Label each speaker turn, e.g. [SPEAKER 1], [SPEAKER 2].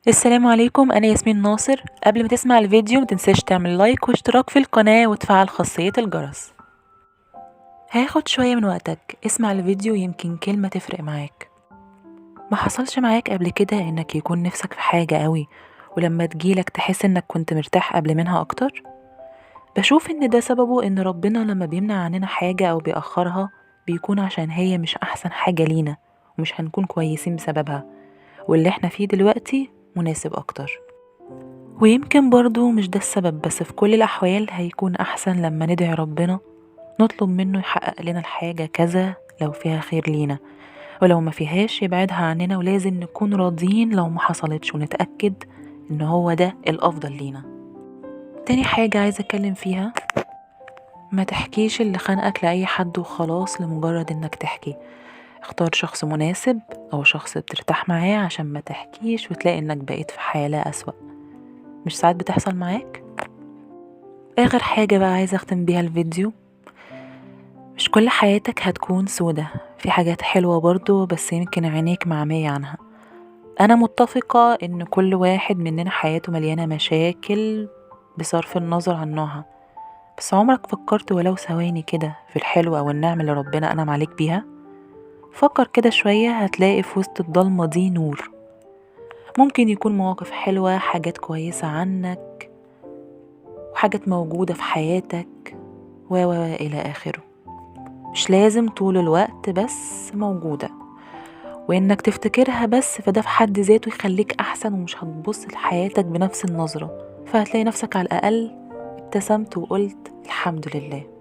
[SPEAKER 1] السلام عليكم، أنا ياسمين ناصر. قبل ما تسمع الفيديو متنساش تعمل لايك واشتراك في القناة وتفعل خاصية الجرس. هاخد شوية من وقتك، اسمع الفيديو يمكن كلمة تفرق معاك. ما حصلش معاك قبل كده انك يكون نفسك في حاجة قوي ولما تجيلك تحس انك كنت مرتاح قبل منها اكتر؟ بشوف ان ده سببه ان ربنا لما بيمنع عننا حاجة او بيأخرها بيكون عشان هي مش احسن حاجة لينا ومش هنكون كويسين بسببها، واللي احنا فيه دلوقتي مناسب اكتر. ويمكن برضو مش ده السبب، بس في كل الاحوال هيكون احسن لما ندعي ربنا نطلب منه يحقق لنا الحاجة كذا لو فيها خير لينا، ولو ما فيهاش يبعدها عننا، ولازم نكون راضيين لو ما حصلتش ونتأكد ان هو ده الافضل لينا. تاني حاجة عايزة اتكلم فيها، ما تحكيش اللي خانقك لأي حد وخلاص لمجرد انك تحكي. اختار شخص مناسب او شخص بترتاح معاه عشان ما تحكيش وتلاقي انك بقيت في حالة اسوأ. مش ساعات بتحصل معاك؟ اخر حاجة بقى عايزة اختم بيها الفيديو، مش كل حياتك هتكون سودة، في حاجات حلوة برضو بس يمكن عينيك معمية عنها. انا متفقة ان كل واحد مننا حياته مليانة مشاكل بصرف النظر عن نوعها، بس عمرك فكرت ولو ثواني كده في الحلو او النعم اللي ربنا انعم عليك بيها؟ فكر كده شوية هتلاقي في وسط الضلمة دي نور. ممكن يكون مواقف حلوة، حاجات كويسة عنك وحاجات موجودة في حياتك و و إلى آخره. مش لازم طول الوقت بس موجودة، وإنك تفتكرها بس فده في حد ذاته يخليك أحسن، ومش هتبص لحياتك بنفس النظرة، فهتلاقي نفسك على الأقل ابتسمت وقلت الحمد لله.